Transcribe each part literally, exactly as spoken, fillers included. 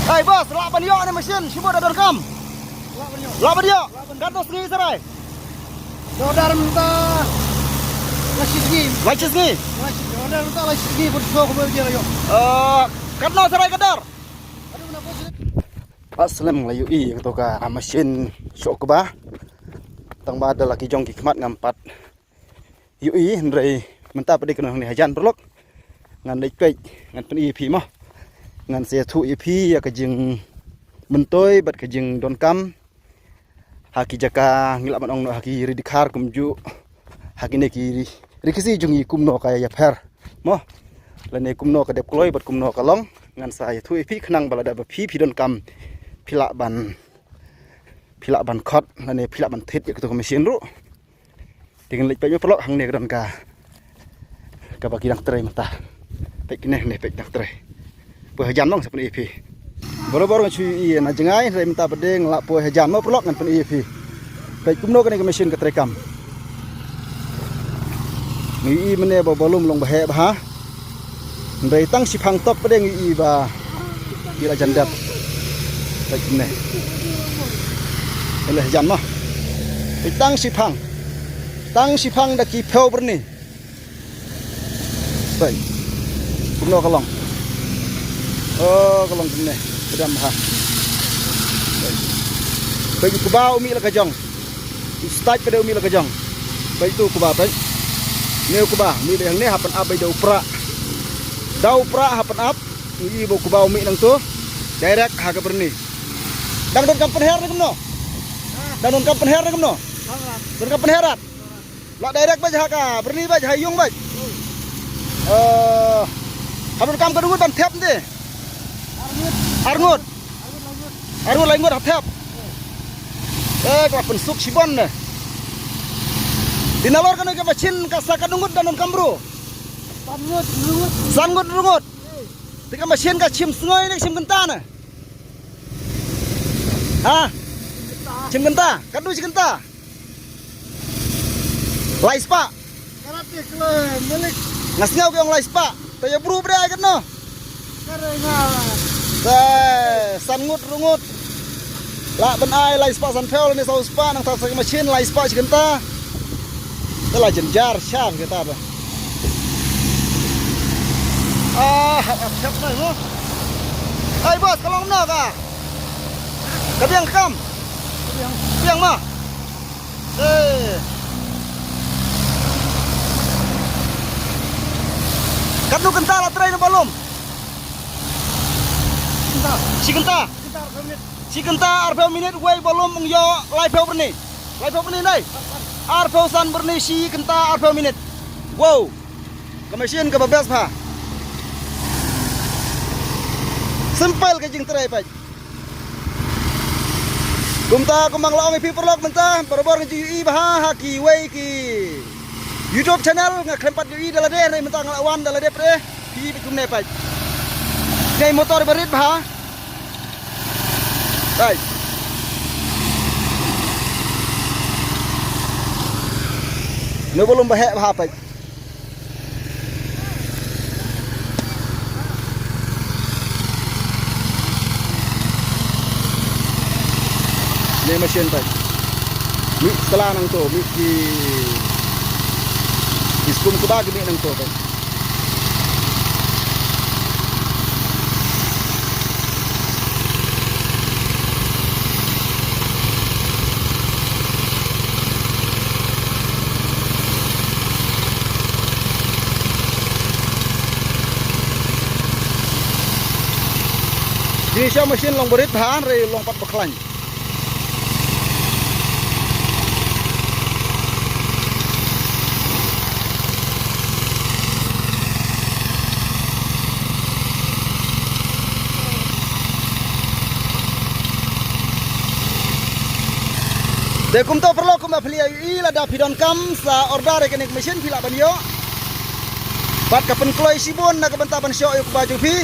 Ai boss, lah ban ïoh ne machine, shibun da donkam. Lah ban ïoh. Lah ban ïoh. Katno sngi Sarai? Order mynta lai shi sngi. Lai shi sngi. Lai shi, order mynta lai shi sngi, pun sho kumba jia la ïoh. Eh, katno Sarai ka dor? Aduh, kenapa sih? Aslem la ïohi ïa kato ka machine shoh kba. Tang ba da la ki jong ki khmat ngam pat ïohi, hynrei mynta pat dei kano hangne hajan paralok. Ngan leit peit, ngan pyni ïa phi mo. Ngan sa ïathuh ïa phi ïa ka jingmyntoi bad ka jingdonkam ha ki jaka, ngi lah ban ong noh ha ki ri dkhar kumjuh ha kine ki ri, ri Khasi jong ngi, kumno ka ïapher mo, lane kumno ka dep kloi bad kumno ka long. Ngan sa ïathuh ïa phi khnang ba lada ba phi phi donkam, phi lah ban, phi lah ban khot lane phi lah ban thied ïa kato ka machine ruh. Te ngan leit peit mo paralok, hangne ka don ka, kaba ki dang trei mynta. Peit kine, hangne peit dang trei. Poi hajan mo ngan sa pyni ïa phi. Barabor ngan shu ïohi na jngai, hynrei mynta pat dei ngan lah poi hajan mo paralok, ngan pyni ïa phi. Peit kumno kane ka machine ka trei kam. Ngi ïohi mynne ba u balum long ba heh bha. Hynrei tang shiphang tok pat dei ngi ïohi ba ki la jan dep. Peit kumne. Ïaleh hajan mo. Peit tang shiphang. Tang shiphang da ki phew byrni. Peit. Kumno ka long. Oh, ka long kumne. Pdem ha. Peit. Peit u kba u mih la ka jong. U stait pat dei u mih la ka jong. Peit uto u kba, peit. Une u kba, mih beit hangne, hap ban ap beit da u prah. Da u prah hap ban ap. Ngi ïohi ba u kba u mih nangto. Direct ha ka byrni. Dang donkam pynher ne kumno? Dang donkam pynher ne kumno? Donkam pynher rat. Lah direct beit ha ka byrni beit, ha ïung beit. Eh, hap donkam katno ngut ban thep nte? Ar ngut. Ar ngut lai ngut ha thep. Eh, ka la pynsuk shibun ne. Te nalor kane ka machine ka sah katno ngut dang donkam bru? San ngut, hynriew ngut. San ngut, hynriew ngut. Te ka machine ka shim sngewbha ne shim kynta ne? Ha? Shim kynta. Katno shi kynta? Lai spah. Karat ïa kle malik. Nga sngew ki ong lai spah. Te ïa bru bri ai katno? Kare nga. Te san ngut hynriew ngut. Lah ban ai lai spah san phew lane saw spah, nangta sa ki machine lai spah shi kynta. Te la jynjar shar kita ba. Ah, hap hap hap nai mo. Ai boss, ka long na ka. Ka biang kam. Ka biang. Biang ma. Eh. Katno kynta la trei na balum? Kynta. Shi kynta. Kynta arphew minit. Shi kynta arphew minit, wei balum ong ïoh laiphew byrni. Laiphew byrni dei. Arphew san byrni shi kynta arphew minit. Wow. Ka machine kaba best bha. Simple ka jingtrei pat. Kumta kumba nga la ong ïa phi paralok mynta, barabor ngi ju ïohi bha ha kiwei ki YouTube channel, nga khlem pat ïohi da lade, hynrei mynta nga la wan da lade pat, phi peit kumne pat. Ngi motor ba rit bha. Pat. Ngi balum ba heh bha pat. Ne machine pat. Mih sla nangto, mih ki, ki skum kba ki mih nangto pat. Jingshaw machine long ba rit bha hynrei long pat ba khlaiñ. Te kumta paralok, kumba phi la ïohi, lada phi donkam sa order ïa kane ka machine phi lah ban ïoh. Bad ka pynkloi shibun na ka bynta ban shoh ïa u kba jong phi.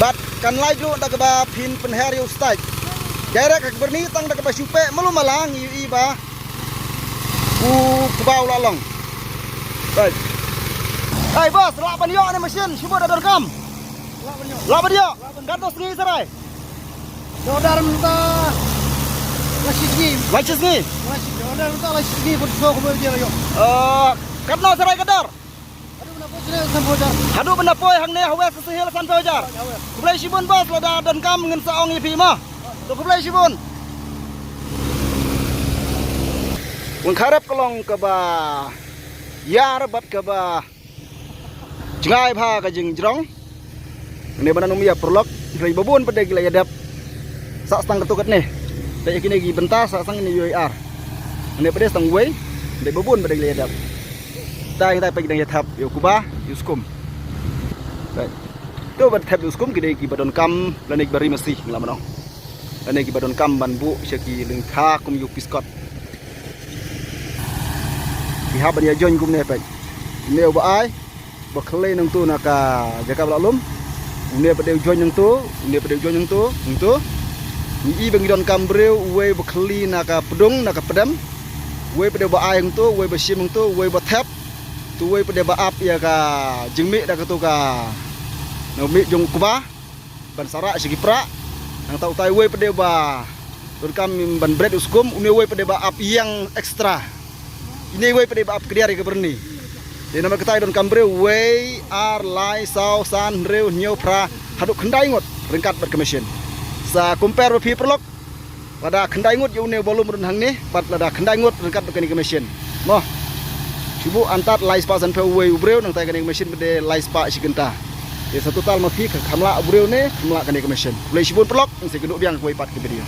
Bad kan laitluid da kaba phin pynher ïa u stait. Direct ha ka byrni, tang da kaba shu peh malu mala ngi ïohi ba u kba u la long. Right. Hey boss, lah ban ïoh ne machine, shibun da donkam. Lah ban ïoh. Katno sngi Sarai? Order mynta lai shi sngi. Lai shi sngi. Lai shi, order mynta lai shi sngi, put so kumne dia ïoh. Eh, katno Sarai ka dor? Haduh ban da poi hangne ha West Khasi Hills sanphew hajar. Khublei shibun boss, lada donkam ngin sa ong ïa phi mo. To khublei shibun. Wang kharep ka long kaba ïar bad kaba jngai bha ka jingjrong. Ngne ba nang ïa paralok, hynrei ba bun pat de ki la ïa dep. Sa stang katto katne. Te ïa kine ki bynta sa stang kine ïoh ar. Ngne pat de stang wei, hynrei ba bun pat de ki la ïa dep. Tai tai pat ki dang ïa thep ïa u kba ïa u skum. Tai. To ba thep ïa u skum ki dei ki ba donkam lane ki ba ri masi ngi la mynno. Lane ki ba donkam ban buh sha ki lyngkha kum ïa u piskot. Ki hap ban ïa join kumne pat. Ne u ba ai ba khlieh nangtu na ka jaka ba la lum. Une pat de u join nangtu, une pat de u join nangtu, nangtu. Ngi i ba ngi donkam briew, uwei ba khlieh na ka pdung, na ka pdem. Uwei pat de ba ai nangtu, uwei ba shim nangtu, uwei ba thep. Tu uwei pat de ba ap ïa ka jingmih da katu ka, na u mih jong u kba. Ban sarah sha ki pra. Nangta utai uwei pat de ba donkam ban bret u skum, une uwei pat de ba ap ïeng extra. Ine uwei pat de ba ap kdiar ïa ka byrni. Te namar kata donkam briew, wei, ar, lai, saw, san, hynriew, hynñiew, phra, haduh khyndai ngut ryngkat bad ka machine. Sa compare ba phi paralok. Lada khyndai ngut ïa une u ba lum run hangne, bad lada khyndai ngut ryngkat bad kane ka machine. Mo. Shu buh antad lai spah sanphew uwei u briew, nangta kane ka machine pat de lai spah shi kynta. Te sa total ma phi ka kham lah u briew ne, kham lah kane ka machine. Khublei shibun paralok, ngin sa ïakynduh biang ha kawei pat ka video.